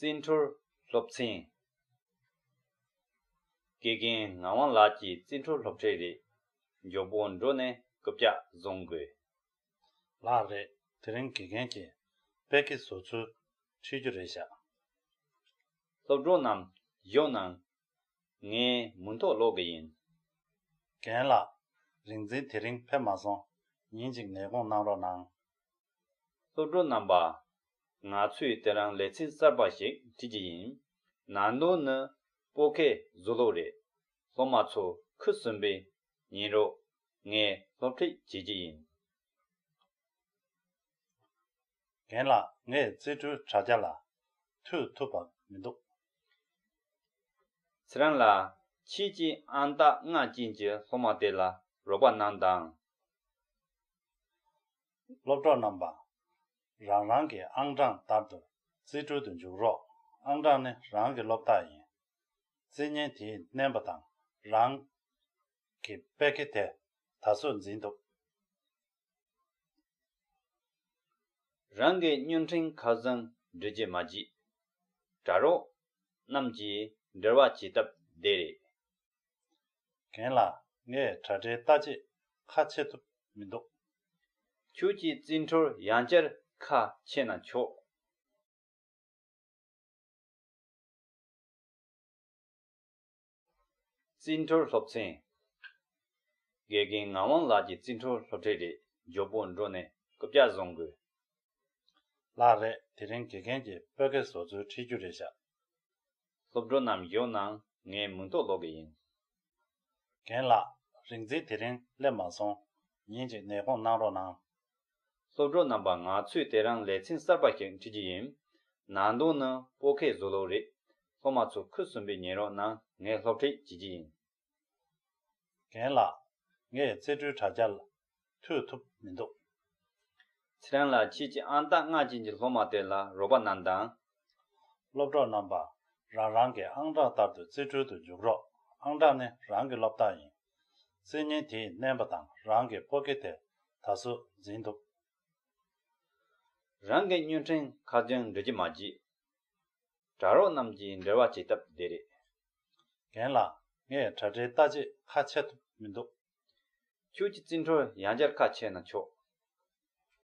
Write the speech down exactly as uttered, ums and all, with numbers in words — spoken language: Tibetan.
རྩིས་འཕྲུལ་སློབ་ཚན། དགེ་རྒན་ངག་དབང་ལགས་ཀྱི་རྩིས་འཕྲུལ་སློབ་ཁྲིད་རེད། མགྱོགས་པོ་འགྲོ་ནས་རྐུབ་བཀྱག་བཟུང་དགོས། ལགས་རེད། དེ་རིང་དགེ་རྒན་གྱིས་པེ་ཀེ་བཟོ་ཚུལ་ཁྲིད་རྒྱུ་རེད་བཞག་སློབ་གྲོགས་རྣམས་བཞུགས་གནང་། ངས་མིང་ཐོ་ཀློག་གི་ཡིན། རྒན་ལགས། རིག་འཛིན་དེ་རིང་ཕེབས་མ་སོང་། ཉིན་གཅིག་ནད་དགོངས་གནང་རོགས་གནང་། སློབ་གྲོགས་རྣམ་པ། ང་ཚོས་དེ་རིང་ལེ་ཚན་གསར་པ་ཞིག་ཁྲིད་ཀྱི་ཡིན། ནང་དོན་ནི་པོ་ཁའི་བཟོ་ལུགས་རེད། སློབ་མ་ཚོ་ཁུ་སིམ་པོས་ཉན་རོགས། ངས་སློབ་ཁྲིད་བྱེད་ཀྱི་ཡིན། རྒན་ལགས། ངས་རྩིས་འཕྲུལ་དྲ་རྒྱ་ལ་མཐུད་ཐུབ་པ་མི་འདུག་ཚེ་རིང་ལགས། ཁྱེད་ཀྱིས་ཨང་རྟགས་ལྔ་ཅན་གྱི་སློབ་མ་དེ་ལ་རོགས་པ་གནང་དང་། སློབ་གྲོགས་རྣམ་པ། རང་རང་གི་ཨང་གྲངས་ལྟར་དུ་རྩིས་འཕྲུལ་དུ་འཇུག་རོགས། ཨང་གྲངས་ནི་རང་གི་སློབ་རྟགས་ཡིན། རྩིས་མཁན་དེས་མནན་པ་དང་རང་གི་པེ་ཀེ་དེ་ད་གཟོད་འཛིན་ཐུབ། རང་གི་བརྙན་འཕྲིན་ཁ་བྱང་འབྲི་རྒྱུ་མ་བརྗེད། དྲ་གྲོགས་རྣམས་ཀྱིས་འབྲེལ་བ་བྱེད་སྟབས་བདེ་རེད། རྒན་ལགས། ངས་དྲ་སྦྲེལ་ལྟ་བྱེད་ཁ་ཕྱེ་ཐུབ་མི་འདུག་ཁྱོད་ཀྱིས་རྩིས་འཕྲུལ་ཡང་བསྐྱར་ཁ་ཕྱེ་ན་ཆོག་རྩིས་འཕྲུལ་སློབ་ཚན། དགེ་རྒན་ངག་དབང་ལགས་ཀྱི་རྩིས་འཕྲུལ་སློབ་ཁྲིད་རེད། མགྱོགས་པོ་འགྲོ་ནས་རྐུབ་བཀྱག་བཟུང་དགོས། ལགས་རེད། དེ་རིང་དགེ་རྒན་གྱིས་པོ་ཁའི་བཟོ་ཚུལ་ཁྲིད་རྒྱུ་རེད་བཞག་སློབ་གྲོགས་རྣམས་བཞུགས་གནང་། ངས་མིང་ཐོ་ཀློག་གི་ཡིན། རྒན་ལགས། རིག་འཛིན་དེ་རིང་སླེབས་མ་སོང་། ཉིན་གཅིག་ནད་དགོངས་གནང་རོགས་གནང་། སློབ་གྲོགས་རྣམ་པ། ང་ཚོས་དེ་རིང་ལེ་ཚན་གསར་པ་ཞིག་ཁྲིད་ཀྱི་ཡིན། ནང་དོན་ནི་པོ་ཁའི་བཟོ་ལུགས་རེད། སློབ་མ་ཚོ་ཁུ་སིམ་པོས་ཉན་རོགས་གནང་། ངས་སློབ་ཁྲིད་བྱེད་ཀྱི་ཡིན། རྒན་ལགས། ངས་རྩིས་འཕྲུལ་དྲ་རྒྱ་ལ་མཐུད་ཐུབ་མི་འདུག་ཚེ་རིང་ལགས། ཁྱེད་ཀྱིས་ཨང་རྟགས་ལྔ་ཅན་གྱི་སློབ་མ་དེ་ལ་རོགས་པ་གནང་དང་། སློབ་གྲོགས་རྣམ་པ། རང་རང་གི་ཨང་གྲངས་ལྟར་དུ་རྩིས་འཕྲུལ་དུ་འཇུག་རོགས། ཨང་གྲངས་ནི་རང་གི་སློབ་རྟགས་ཡིན། རྩིས་མཁན་དེས་མནན་པ་དང་རང་གི་པོ་ཀེ་དེ་ད་གཟོད་འཛིན་ཐུབ། རང་གི་བརྙན་འཕྲིན་ཁ་བྱང་འབྲི་རྒྱུ་མ་བརྗེད། དྲ་གྲོགས་རྣམས་ཀྱིས་འབྲེལ་བ་བྱེད་སྟབས་བདེ་རེད། རྒན་ལགས། ངས་དྲ་སྦྲེལ་ལྟ་བྱེད་ཁ་ཕྱེ་ཐུབ་མི་འདུག་ཁྱོད་ཀྱིས་རྩིས་འཕྲུལ་ཡང་བསྐྱར་ཁ་ཕྱེ་ན་ཆོག